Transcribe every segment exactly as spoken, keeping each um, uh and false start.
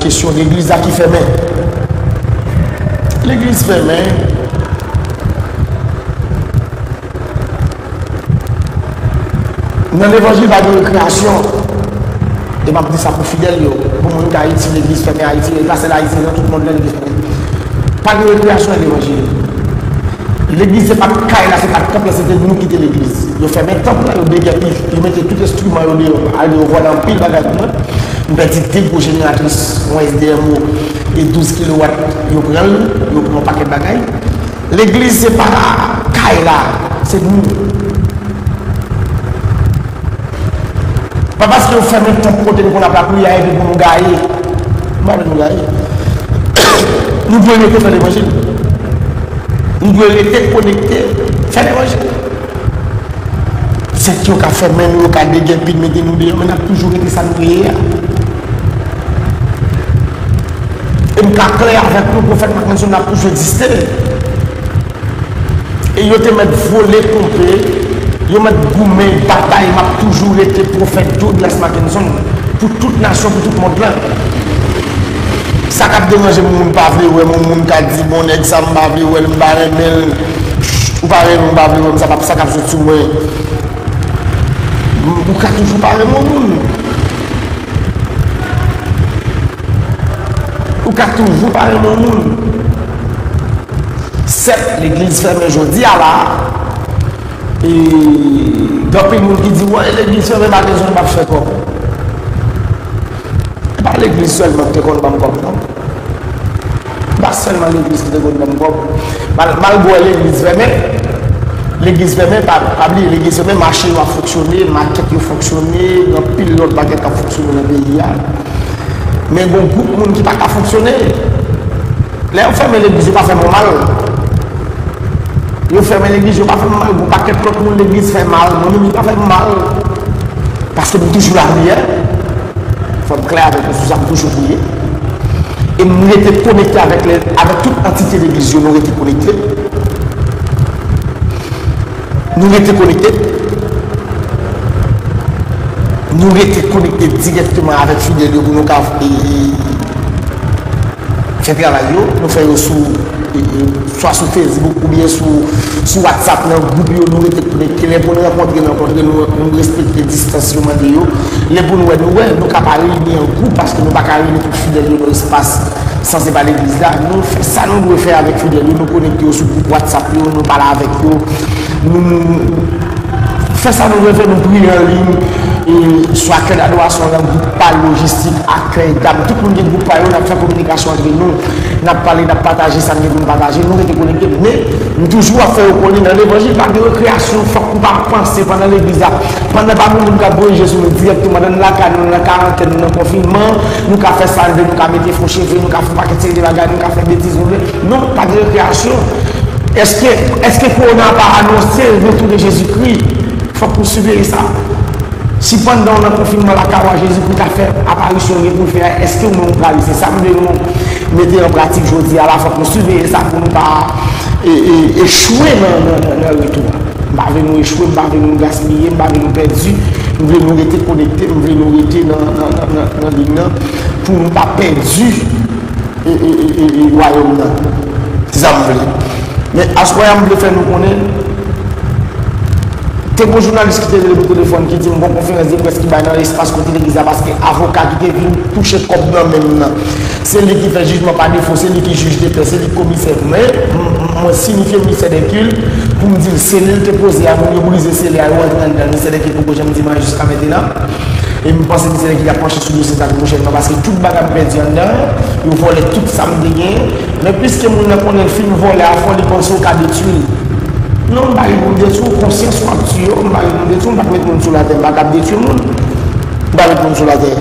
Kesyon legliz la ki fèmen. Legliz fèmen. Nan levanjil pa gen rekreyasyon. E m ap di sa pou fidèl yo, pou moun k Ayiti, legliz fèmen Ayiti, e pa sèl Ayiti, nan tout mond lan legliz fèmen. Pa gen rekreyasyon nan levanjil. Legliz se pa t kay la, se pa t tanp la, se te nou ki te legliz. Yo fèmen tanp la, yo degèpi, yo mete tout enstriman yo deyò, ale yo vòlè anpil bagay pou mwen. M pèdi de gwo jeneratris, yon S D M O, e douz kilowat, yo pran l, yo pran yon pakèt bagay. Legliz se pa kay la, se nou. Pa paske yo fèmen tanp kote nou konn ap lapriyè epi pou nou gaye. M pa vle nou gaye. Nou dwe rete fè levanjil. Nou dwe rete konekte fè levanjil. Sèt yo ka fèmen nou, yo ka degèpi n, mete nou deyò, men n ap toujou rete sa nou ye a. E m ka klè avèk nou, pwofèt Mackenson ap toujou egziste. E yo te mèt vole, ponpe, yo mèt goumen, batay, m ap toujou rete pwofèt Douglas Mackenson pou tout nasyon, pou tout mond lan. Sa k ap deranje m, moun pa vle wè m, yon moun ka di, bon, nèg sa m pa vle wè l, m pa renmen l, ou pa renmen, ou pa vle wè m, sa p ap, sa k ap sot sou mwen. Ou ka toujou pa renmen yon moun. Ou ka toujou pa renmen yon moun. Sèt, legliz fèmen jodi a la. E gen anpil moun ki di, wè, legliz fèmen, pa gen zòn p ap fè kòb. E pa legliz sèlman ki te konn ban m kòb, non. Pa sèlman legliz ki te konn ban m kòb. Mal, malgre legliz fèmen, legliz fèmen, pa, pa bliye, legliz fèmen, mache yo ap fonksyone, makèt yo fonksyone, gen anpil lòt bagay k ap fonksyone nan peyi a. Men gen gwoup moun ki pa ka fonksyone. Lè yo fèmen legliz, yo pa fè mwen mal. Yo fèmen legliz, yo pa fè m mal. Gon pakèt lòt moun legliz fè mal. Mwen menm, li pa fè m mal. Paske m toujou lapriyè. Fò m klè avèk nou sou sa, m toujou priye. E m rete konekte avèk lè, avèk tout antite legliz yo, nou rete konekte. Nou rete konekte. Nou rete konekte dirèkteman avèk fidèl yo pou nou ka, e, e, fè travay yo, nou fè yo sou, e, e, swa sou Facebook oubyen sou, sou WhatsApp nan gwoup yo, nou rete konekte. Lè pou nou rankontre, nou rankontre, nou, nou respekte distans yo mande yo. Lè pou nou wè, nou wè, nou ka pa reyini an gwoup paske nou pa ka reyini tout fidèl yo nan espas san se pa legliz la. Nou fè sa nou dwe fè avèk fidèl yo, nou konekte yo sou gwoup WhatsApp yo, nou pale avèk yo. Nou, nou fè sa nou dwe fè, nou priye an liy, e, sou Akèy Adorasyon lan, gwoup pa lojistik, Akèy, dam, tout moun gen gwoup pa yo, n ap fè kominikasyon antre nou, n ap pale, n ap pataje sa n gen pou n pataje, nou rete konekte, men nou toujou ap fè yo konnen nan levanjil pa gen rekreyasyon, fòk ou pa panse pandan legliz la, pandan pa gen moun k ap voye je sou nou dirèkteman, nan lakay nou, nan karantèn, nan konfinman, nou ka fè sa n vle, nou ka mete fo cheve, nou ka fè yon pakèt seri de bagay, nou ka fè betiz nou vle, non, pa gen rekreyasyon. Èske, èske kowona pa anonse retounen Jezikri? Fòk nou siveye sa. Si pandan w nan konfinman lakay ou a, Jezikri ka fè aparisyon l gen pou l fè a, èske ou menm ou prale? Se sa m vle nou mete an pratik jodi a la. Fòk nou siveye sa pou nou pa, e, e, echwe nan, nan, nan, nan retou a. M pa vle nou echwe, m pa vle nou gaspiye, m pa vle nou pèdi. M vle nou rete konekte, m vle nou rete nan, nan, nan, nan, nan liy nan pou nou pa pèdi e, e, e, e, e, wayòm nan. Se sa m vle. Men aswè a, m vle fè nou konnen, te gon jounalis ki te rele m telefòn, ki di m gon konferans de près ki bay nan espas kote legliz la, paske avoka ki te vin touche kòb nan men m nan, se li ki fè jijman pa defo, se li ki jij de pè, se li ki komisè. Men, m, m, mwen sinifye ministè de kilt pou m di l sele l te poze a, moun yo brize sele a, yo rantre anndan l, ministè de kilt poko janm di m anyen jiska mentenan. E m panse misye ki ap panche sou dosye sa tou pwochènman, paske tout bagay m pèdi anndan, yo vòlè tout sa m te genyen. Men piske moun nan konnen l fin vòlè a fò, li panse w ka detwi l. Non, m pa gen pou m detwi w, konsyans w ap tiye w, m pa gen pou m detwi w, m pa t met moun sou latè, m pa t ap detwi moun. M pa met moun sou latè.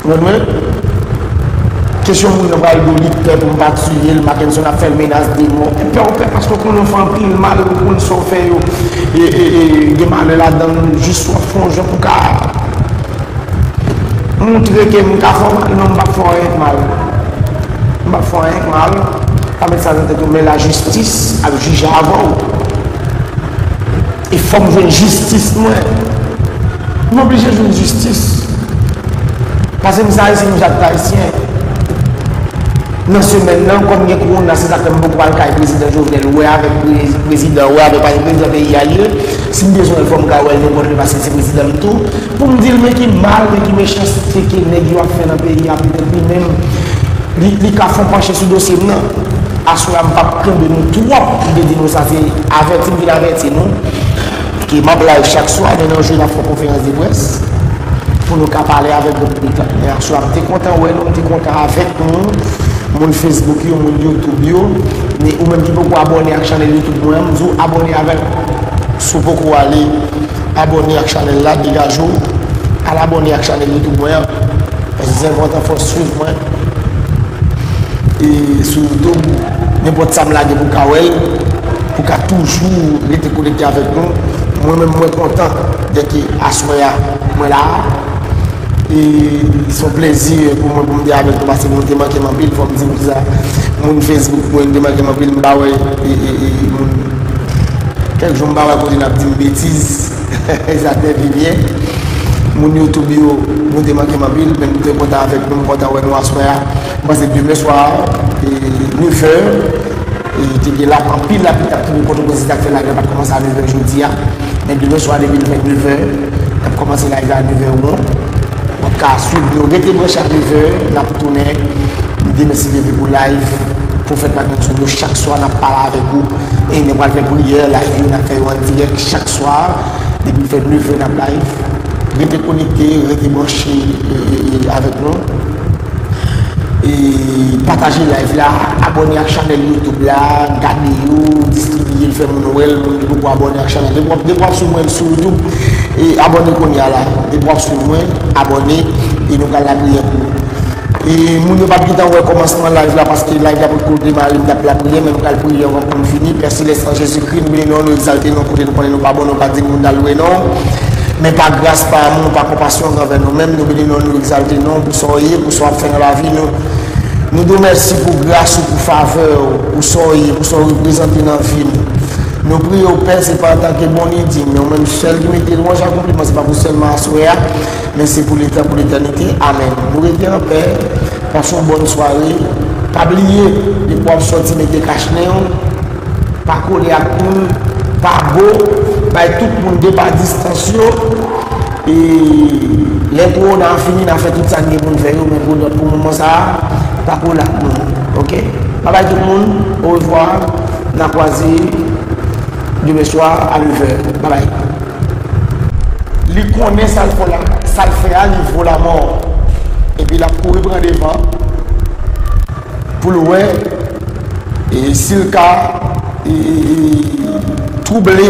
Ou konprann mwen? Kesyon moun nan pral di w li pè pou m pa tiye l, Mackenson ap fè l menas de mò. Ou pè, ou pè paske w konnen w fè anpil mal, ou konn sa w fè yo. E, e, e, gen malè ladan l, jis w ap fè yon jan pou w ka montre ke m ka fè w mal. Non, m p ap fè w anyen k mal. M p ap fè w anyen k mal. Pa met sa nan tèt ou, men lajistis ap jije avè w. E fò m jwenn jistis mwen. M oblije jwenn jistis. Paske m se Ayisyen, m se Ayisyen. Nan semèn nan, kòm gen kowona, se sa k fè m poko al kay prezidan Jovenel, wè avèk pre-, prezidan, wè avèk, paske prezidan peyi a li ye. Si m bezwen l, fò m ka wè l nenpòt lè, paske se prezidan m tou. Pou m di l, men ki mal, men ki mechanste ke nèg yo ap fè nan peyi a, petèt li menm, li, li ka fè yon panche sou dosye m nan. Aswè a, m p ap kenbe nou twòp, m te di nou sa, se avèti m vin avèti nou. Ke m ap live chak swa, men nan jou n ap fè yon konferans de près pou nou ka pale avèk gran piblik la. Men aswè a, m te kontan wè nou, m te kontan avèk nou, moun Facebook yo, moun YouTube yo, men ou menm ki poko abòne ak chanèl YouTube mwen an, m di w abòne avè m. Si w poko ale abòne ak chanèl la, degaje w, al abòne ak chanèl YouTube mwen an. Paske se enpòtan, fò w swiv mwen. E sou YouTube, nenpòt sa m lage pou w ka wè l, pou w ka toujou rete konekte avèk nou. Mwen menm, mwen kontan dèke aswè a, mwen la a. E se yon plezi pou mwen pou m te avèk nou, paske nou te manke m anpil, fò m di nou sa. Moun Facebook mwen te manke m anpil, m pa wè, e, e, e, moun, kèk jou m pa wè kote n ap di m betiz. Sa te pi byen. Moun YouTube yo, nou te manke m anpil, men nou te kontan avèk nou, m kontan wè nou aswè a. M panse demen swa, e, nevè, e, te gen lap, anpil lapli t ap tonbe Pòtoprens, se sa k fè live la pa t kòmanse a nevè jodi a. Men demen swa, depi l fè nevè, n ap kòmanse live la a nevè won. W ap ka swiv nou, rete branche a nevè, n ap tounen demen si Dye vle pou live. Pwofèt Mackenson yo, chak swa n ap pale avèk ou. E nou pral fè priyè, live yo, n ap fè yo an dirèk chak swa. Depi l fè nevè, n ap live. Rete konekte, rete branche, e, e, e, avèk nou. E pataje live la, abòne ak chanèl YouTube la, gade yo, distribiye l, fè moun wè l, moun ki poko abòne ak chanèl. Depi w ap, depi w ap swiv mwen sou YouTube, e abòne kounye a la. Depi w ap swiv mwen, abòne, e nou pral lapriyè pou ou. E moun yo p ap gentan wè kòmansman live la, paske live la potko demare, m t ap lapriyè, men m pral priye anvan pou m fini. Pè Selès, nan Jezikri, nou beni non, nou egzalte non, kote nou konnen nou pa bon, nou pa diy pou n ta lwe non. Men pa gras, pa amou, pa konpasyon w gen anvè nou menm, nou beni non, nou egzalte non, pou sa w ye, pou sa w ap fè nan lavi nou. Nou di w mèsi pou gras ou, pou favè w, pou sa w ye, pou sa w reprezante nan vi nou. Nou priye w, Pè, se pa antanke bon ni diy, men ou menm sèl ki merite lwanj ak konpliman, se pa pou sèlman aswè a, men se pou leta, pou letènite. Amèn. Nou rete anpè, pase yon bòn sware. Pa bliye, depi w ap sòti, mete kach nen w. Pa kole ak moun, pa bo, bay tout moun de pa distans yo. E lè kowona a fini, n a fè tout sa n gen pou n fè yo, men pou lòt, pou moman sa a, pa kole ak moun, oke? Babay tout moun, orevwa, n a kwaze demen swa a nevè. Babay. Li konnen sa l fè la, sa l fè a, li vo lamò. Epi l ap kouri pran devan pou l wè, e, si l ka, e, e, e, twouble,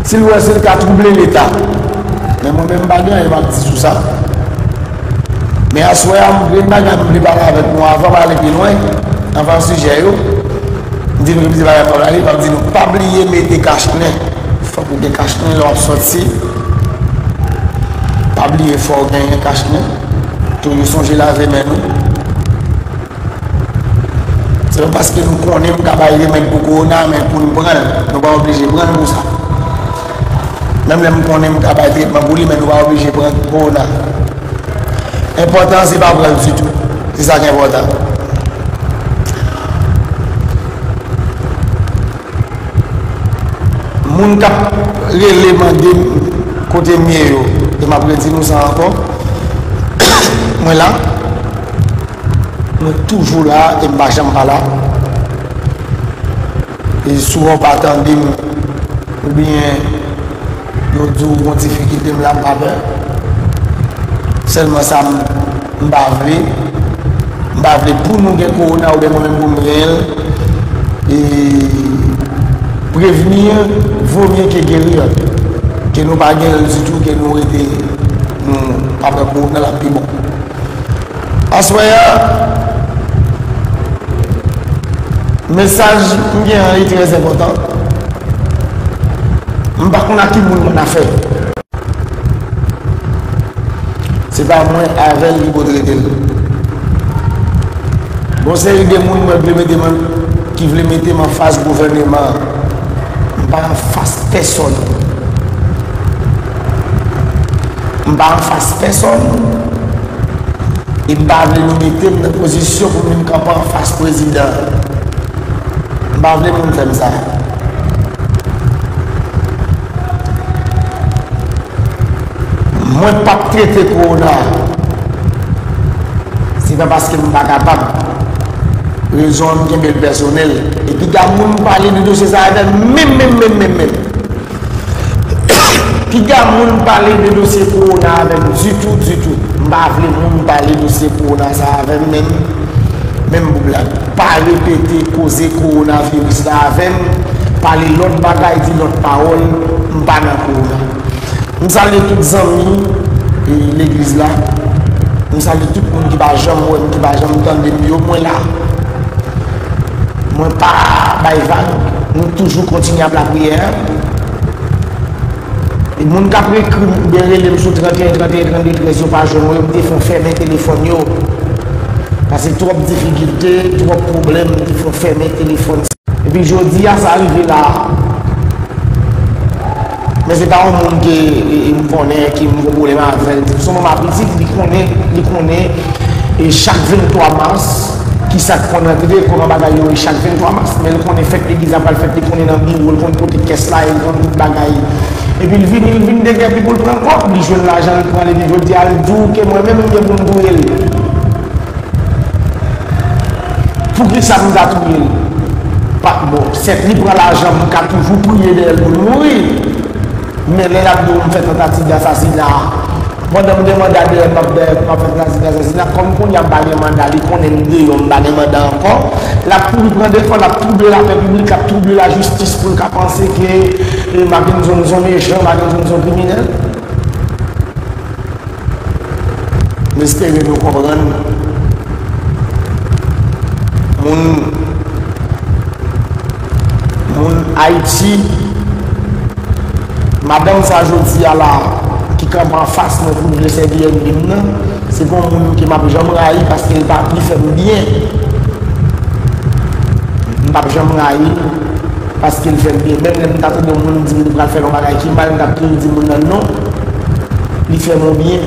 si l wè si l ka twouble leta. Men mwen menm, m pa gen anyen m ap di sou sa. Men aswè a, m gen bagay m vle pale avèk nou anvan m ale pi lwen, anvan sijè yo. M di nou ke plizyè bagay m pral pale, m ap di nou pa bliye mete kach nen. Fòk ou gen kach nen lè w ap sòti. Pa bliye fò w genyen kach nen. Toujou sonje lave men nou. Se pa paske nou konnen m ka bay remèd pou kowona, men pou n pran l, nou pa oblije pran l pou sa. Menm lè m konnen m ka bay tretman pou li, men nou pa oblije pran kowona. Enpòtan an, se pa pran l ditou. Se sa k enpòtan. Moun k ap rele mande m kote m ye yo, e m ap redi nou sa ankò, mwen la. Mwen toujou la e m pa janm pa la. E souvan w pa tande m, oubyen yo di w gon difikilte, m la, m pa pè. Sèlman sa m, m pa vle, m pa vle pou nou gen kowona oubyen mwen menm pou m genyen l. E prevenir vaut mieux que guérir. Ke nou pa genyen l ditou, ke nou rete, nou pa pran kowona, l ap pi bon. Aswè a, mesaj m gen an, li trè enpòtan. M pa konn ak ki moun m annafè. Se pa mwen avè l ki pou trete l. Gon seri de moun mwen vle mete m, ki vle mete m anfas gouvèneman an. M pa anfas pèsòn. M pa anfas pèsonn. E m pa vle nou mete m nan pozisyon pou m vin kanpe anfas prezidan. M pa vle moun fè m sa. Mwen p ap trete kowona. Se pa paske m pa kapab. Rezon an, m kenbe l pèsonèl. E piga moun pale de dosye sa avè m menm, menm, menm, menm, menm. Piga moun pale de dosye kowona avè m ditou, ditou. M pa vle moun pale dosye kowona sa avè m menm, menm boug la. Pa repete koze kowonaviris la avè m. Pale lòt bagay, di lòt pawòl. M pa nan kowona. M salye tout zanmi e, legliz la. M salye tout moun ki pa janm wè m, ki pa janm tande m yo. Mwen la. Mwen pa bay vag. Nou toujou kontinye ap lapriyè. E moun k ap ekri m oubyen rele m sou trannteyen, trannteyen, trannde, trèz, yo pa jwenn mwen, yo te fè fèmen telefòn yo. Paske twòp difikilte, twòp pwoblèm, yo te fè fèmen telefòn. Epi jodi a, sa rive la. Men se pa yon moun ke e, e, m konnen, ke m gen pwoblèm avè l. Se yon manman pitit, li konnen, li konnen, e chak venntwa mas, kisa k konn antre, kòman bagay yo ye chak venntwa mas. Men l konnen fèt legliz la pral fèt, li konnen nan biwo, l konn kote kès la ye, l konn tout bagay. Epi l vini, l vin degèpi pou l pran kòb, li jwenn lajan, l pran l, epi jodi a, l di w ke mwen menm, m gen pou m touye l. Poukisa m ta touye l? Pa, bon, sèt li pran lajan, m ka toujou priye dèyè l pou l mouri. Men lè y ap di w m fè tantativ dasasina, pandan m gen manda dèyè m, m ap, dèyè m ap fè tantativ dasasina, kòm kounye a m pa gen manda, li konnen m deyò, m pa gen manda ankò, l ap kouri pran defans, l ap twouble lapè piblik, l ap twouble lajistis pou l ka panse ke, e, Mackenson se yon mechan, Mackenson se yon kriminèl. M espere nou konprann. Moun, moun Ayiti, madanm sa jodi a la, ki kanpe anfas mwen pou l vle sèvi ènmi m nan, se pa yon moun ke m ap janm rayi paske l pa, li fè m byen. M p ap janm rayi l paske l fè m byen. Menm lè m ta tande yon moun di m li pral fè l yon bagay ki mal, m t ap toujou di moun nan non. Li fè m yon byen.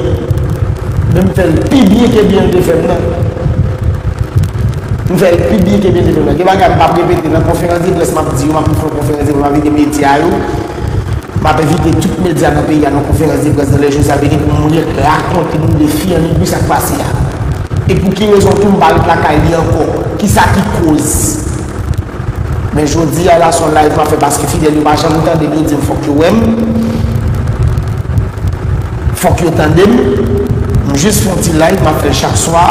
Men m fè l pi byen ke byen l te fè m nan. M fè l pi byen ke byen l te fè m nan. Gen bagay m p ap repete nan konferans de près m ap di yo, m ap fè yon konferans de près, m ap envite medya yo. M ap envite tout medya nan peyi a nan konferans de près nan lè jou sa vini pou m rakonte nou de Fian Legri sa k pase a. E pou ki rezon tou m pa ret lakay li ankò. Kisa ki koz? Men jodi a la se yon live m ap fè paske fidèl yo pa janm tande m, yo di m fòk yo wè m. Fòk yo tande m. M jis fè yon ti live, m ap fè l chak swa.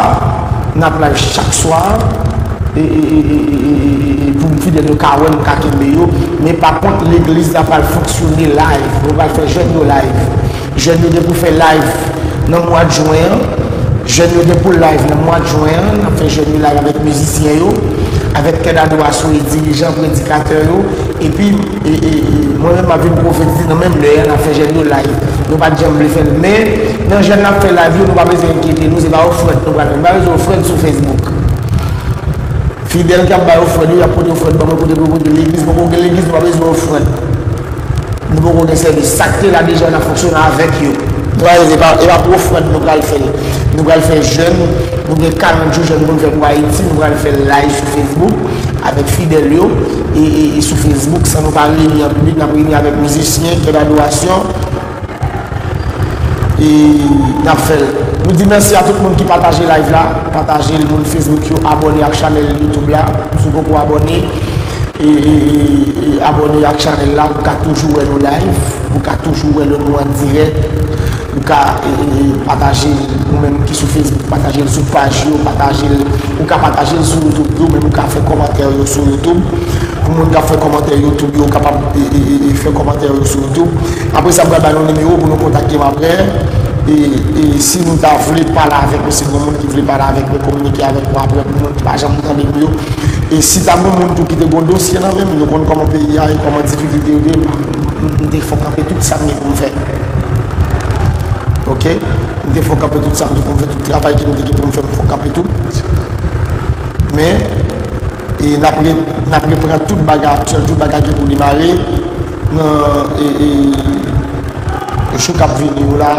N ap live chak swa. E, e, e, e, e, e, e, e, pou m fidèl yo ka wè m, ka kenbe yo. Men pa kont, legliz la pral fonksyone live. Yo pral fè jèn yo live. Jèn yo gen pou fè live nan mwa jen an. Jèn yo gen pou live nan mwa jen an. N ap fè jèn yo live avèk mizisyen yo, avèk kè dadorasyon e dirijan, predikatè yo. Epi, e, e, e, mwen menm, m ap vin pwofetize nan menm lè a, n ap fè jèn yo live. Yo pa t janm vle fè l. Men, nan jèn n ap fè live yo, nou pa bezwen enkyete nou, se pa ofrann nou pral fè. Nou pa bezwen ofrann sou Facebook. Fidèl k ap bay ofrann yo, y ap pote ofrann ban mwen kote pou yo pote. Legliz, poko gen legliz, nou pa bezwen ofrann. Nou poko gen sèvis. Sa k te la deja, n ap fonksyone avèk yo. Nou pa, e pa, e pa pou ofrann nou pral fè l. Nou pral fè jèn, nou gen karant jou jèn pou n fè pou Ayiti, nou pral fè l live sou Facebook avèk fidèl yo, e, e, e sou Facebook, san nou pa reyini an piblik, n ap reyini avèk mizisyen, kè dadorasyon, e n ap fè l. Nou di mèsi a tout moun ki pataje live la, pataje l, moun Facebook yo, abòne ak chanèl YouTube la, si w poko abòne, e, e, e, e abòne ak chanèl la pou w ka toujou wè nou live, pou w ka toujou wè nou an dirèk, ou ka, e, e, e, pataje l, ou menm ki sou Facebook, pataje l sou paj yo, pataje l, ou ka pataje l sou YouTube tou, menm ou ka fè kòmantè yo sou YouTube. Pou moun k ap fè kòmantè YouTube yo kapab, e, e, e, e, fè kòmantè yo sou YouTube. Apre sa, m pral ba nou nimewo pou nou kontakte m apre. E, e si nou ta vle pale avèk mwen, si gen moun ki vle pale avèk mwen, kominike avèk mwen apre, pou moun ki pa janm tande m yo. E si ta gen moun tou ki te gen dosye nan men m, nou konn kòman peyi a ye, kòman difikilte yo te ye, m, m, m te fè kanpe tout sa m gen pou m fè. Oke? M te fè kanpe tout sa m te pou m fè, tout travay ke m te gen pou m fè, m fè kanpe tout. Men, e n ap re-, n ap reprann tout bagay aktyèl, tout bagay ki pou demare nan, e, e, jou k ap vini yo la.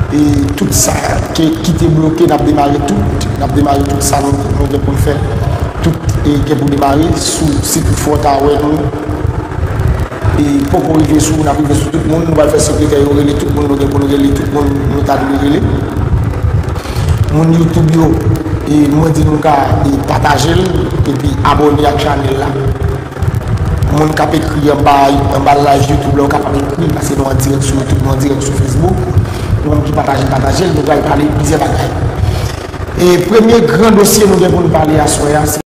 E tout sa ke, ki te bloke, n ap demare tout. N ap demare tout sa nou, nou gen pou n fè. Tout e, gen pou demare sou, si toutfwa w ta wè nou e, poko rive sou, n ap rive sou tout moun. Nou pral fè sekretè yo rele tout moun nou gen pou nou rele, tout moun nou ta dwe rele. Moun YouTube yo, e, mwen di nou ka e, pataje l, epi abòne ak chanèl la. Moun k ap ekri anba, anba live YouTube la, ou kapab ekri, paske nou an dirèk sou YouTube, nou an dirèk sou Facebook. Ou menm ki pataje, pataje l, nou pral pale plizyè bagay. E premye gran dosye nou gen pou nou pale aswè a, se